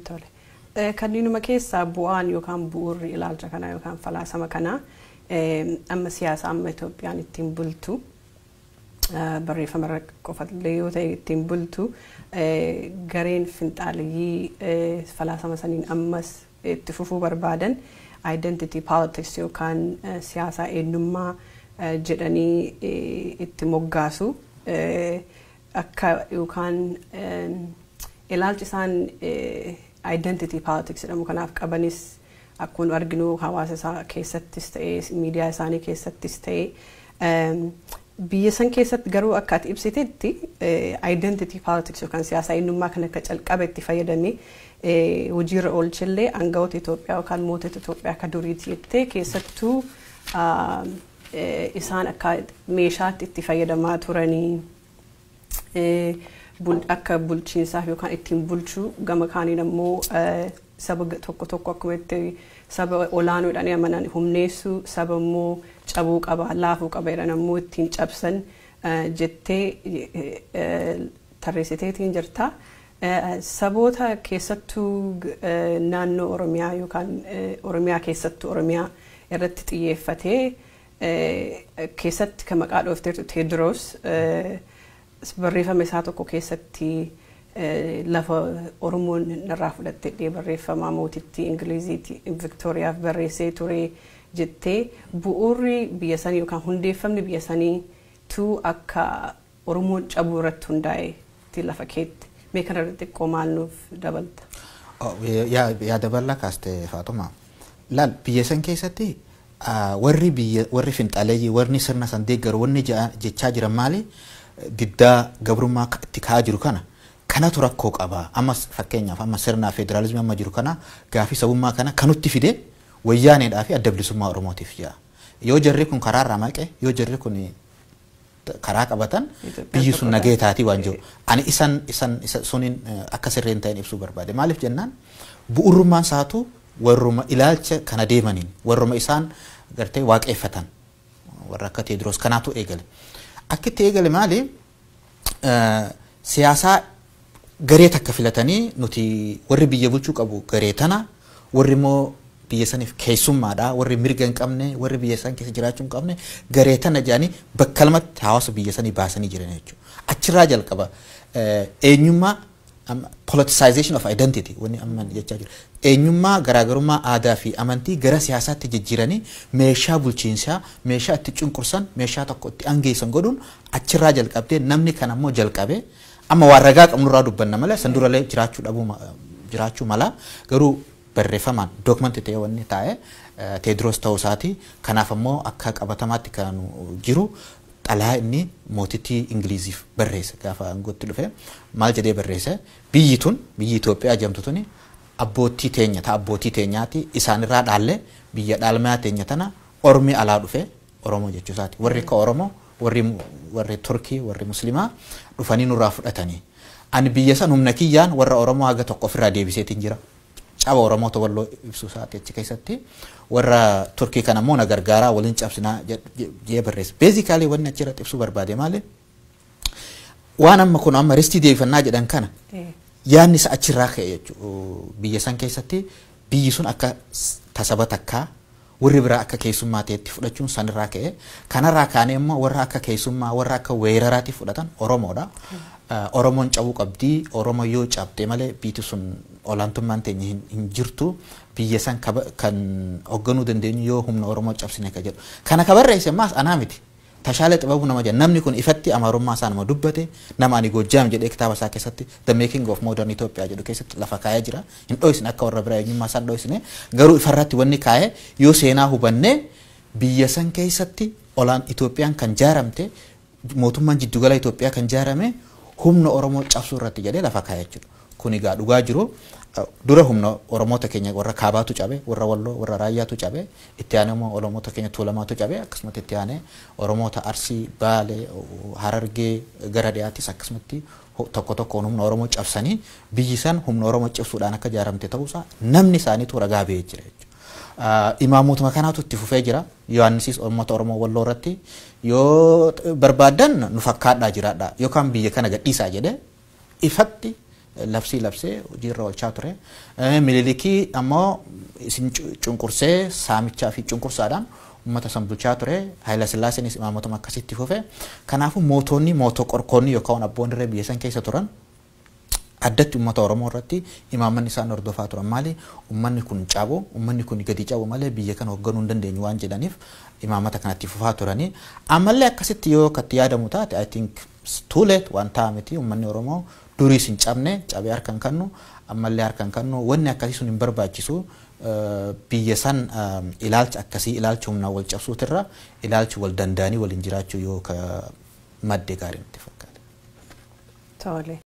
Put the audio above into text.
Tole. Kanneenuma keessaa bu'aan yookaan bu'uurri ilaalcha kanaa yookaan falaasama kanaa amma siyaasa amma Itoophiyaan ittiin bultu, barreeffama irra qofallee yoo ta'e ittiin bultu, gareen finxaaliyyii falaasama saniin ammas itti fufuu barbaadan identity politics yookaan siyaasa eenyummaa jedhanii itti moggaasu. Akka yookaan ilaalchi isaan identity politics jedhamu kanaaf qabanis akkuma nu arginu hawaasa isaa keessattis ta'ee, miidiyaa isaanii keessattis ta'ee, biyya san keessatti garuu akka ati ibsitetti identity politics yookaan siyaasa eenyummaa kan akka calqaba itti fayyadamee hojiirra oolchellee aangawoota Itoophiyaa yookaan mootota Itoophiyaa akka duriiti jettee, keessattuu isaan akka meeshaatti itti fayyadamaa turanii akka bulchiinsaaf yookaan ittiin bulchuu. Gama kaaniin ammoo saba tokko tokko akkuma itti saba olaanoodhaan amanan humneessuu, saba immoo cabuu qaba, laafuu qaba jedhan ammoo ittiin cabsan jettee tarreessiteetiin jirta. Saboota keessattuu naannoo Oromiyaa yookaan Oromiyaa keessattuu Oromiyaa irratti xiyyeeffatee keessatti kan maqaa dhoofteertu Teediroos barreeffama isaa tokko keessatti lafa Oromoon irraa fudhattee barreeffama mootittii Ingiliziiti Viktooriyaaf barreessee ture jettee, bu'uurri biyya sanii yookaan hundeeffamni biyya sanii tu akka Oromoon cabuu irratti hundaa'e itti lafa keetti. Mee kana irratti xiqqoo maal nuuf dabalta? Yaada bal'aa kaaste, Faaxuma. Laal, biyya san keessatti warri biyya, warri finxaaleeyyii, warri sirna san deeggaru, wanni jechaa jiran maali? Diddaa gabrummaa itti ka'aa jiru kana kanatu rakkoo qaba. Amma fakkeenyaaf amma sirna federaalizimii amma jiru kana, gaafii sabummaa kana kanutti fide Wayyaaneedhaa fi Adda Bilisummaa Oromootiif jira. Yoo jarri kun karaarraa maqe, yoo jarri kun karaa qabatan, biyyi sun nagee taatii waan jiru. Ani isan isa suniin akka sirriin ta'in ibsuu barbaade. Maaliif jennaan, bu'uurummaan isaatu warruma ilaalcha kana deemaniin, warruma isaan gartee waaqeffatan, warra akka Teediroos kanaatu eegale. Akka itti eegale maali? Siyaasaa garee takka filatanii, nuti warri biyya bulchuu qabu garee tana, warri immoo biyya saniif keessummaadha, warri mirga hin qabne, warri biyya san keessa jiraachuu hin qabne garee tana jedhanii bakka lamatti hawaasa biyya sanii baasanii jiran jechuudha. Achirraa jalqaba eenyummaa, politicization of identity wanni amma jechaa jiru. Eenyummaa, garaagarummaa aadaa fi amantii gara siyaasaatti jijjiiranii meeshaa bulchiinsaa, meeshaa itti cunqursan, meeshaa tokko itti angeessan godhuun achirraa jalqabdee, namni kan ammoo jalqabe amma waan ragaa qabnurraa dubbanna malee san durallee jiraachuu dhabuu jiraachuu mala, garuu barreeffamaan document ta'ee wanni taa'e Teediroos ta'uu isaati. Kanaaf ammoo akka qabatamaatti kan jiru xalayaa inni mootittii Ingiliziif barreesse. Gaafa aangootti dhufe maal jedhee barreesse? Biyyi tun, biyyi Itoophiyaa jedhamtu tuni, abbootii teenya ta abbootii teenyaati, isaanirraa dhaalle. Biyya dhaalmaa teenya tana ormi alaa dhufe, Oromoo jechuu isaati, warri akka Oromoo, warri Turkii, warri Muslimaa dhufanii nurraa fudhatanii. Ani biyya san humna kiyyaan warra Oromoo haga tokko ofirraa deebiseetiin jira. Caba Oromoota Walloo ibsuu isaati achi keessatti. Warra Turkii kana immoo na gargaaraa, waliin cabsinaa jee barreesse. Basically wanni achirratti ibsuu barbaade maali? Waan amma kun amma ristii deebifannaa jedhan kana yaadni isa achirraa ka'e jechuudha. Biyya san keessatti biyyi sun akka tasaba takkaa, warri biraa akka keessummaa ta'etti fudhachuun sanirraa ka'e. Kanarraa kaanee immoo warra akka keessummaa, warra akka weeraraatti fudhatan Oromoodha. Oromoon cabuu qabdii, Oromoo yoo cabde malee biyyi sun olaantummaan teenya hin jirtu, biyya san kan hoogganuu dandeenyu yoo humna Oromoo cabsine ka jedhu. Kana ka barreesse ammaas anaa miti. Tashaalee Xibabuu nama jedha. Namni kun ifatti Amaarummaa isaa nama dubbate, nama ani Goojjaam jedhee kitaaba isaa keessatti, The Making of Modern Ethiopia jedhu keessatti lafa kaa'ee jira. Hin dho'isne, akka warra biraa eenyummaa isaa hin dho'isne. Garuu ifarratti wanni kaa'e, yoo seenaa hubannee, biyya san keessatti olaan Itoophiyaan kan jaaramte, mootummaan jiddugala Itoophiyaa kan jaarame humna Oromoo cabsuu irratti jedhee lafa kaa'ee jechuudha. Kun egaa dhugaa jiru. Dura humna Oromoota keenya warra kaabaatu cabe, warra Walloo, warra Raayyaatu cabe, itti aanee immoo Oromoota keenya Tuulamaatu cabe, akkasumatti itti aanee Oromoota Arsii, Baalee, Harargee gara dhiyaattis akkasumatti tokko tokkoon humna Oromoo cabsanii biyyi san humna Oromoo cabsuudhaan akka ijaaramte ta'uusaa namni isaaniitu ragaa ba'ee jira jechuudha. Imaamotuma kanaatu itti fufee jira. Yohaannisis uummata Oromoo Walloo irratti yoo barbaaddan nu fakkaadhaa jiraadhaa yookaan biyya kana gadhiisaa jedhee ifatti Labsii labsee hojiirra oolchaa ture. Minilikii ammoo isin cunqursee saamichaa fi cunqursaadhaan uummata san bulchaa ture. Haayila Sillaaseenis imaammatuma akkasitti fufe. Kanaafuu mootonni mootoo qorkoonni yookaan abboonni irree biyya san keessa turan addatti uummata Oromoo irratti imaammanni isaan hordofaa turan maali? Uummanni kun cabu, uummanni kun gadi cabu malee biyya kana hoogganuu hin dandeenyu waan jedhaniif imaammata kanatti fufaa turanii. Ammallee akkasitti yoo akkatti yaadamu taate, I think too late waan ta'a miti. Uummanni Oromoo duriis hin cabne, cabee harka hin kennu, ammallee harka hin kennu. Wanni akkasii sun hin barbaachisu. Biyya san ilaalcha akkasii, ilaalcha humnaa wal cabsuutirra ilaalchi wal danda'anii waliin jiraachuu yoo ka madde gaarii natti fakkaata. Tole.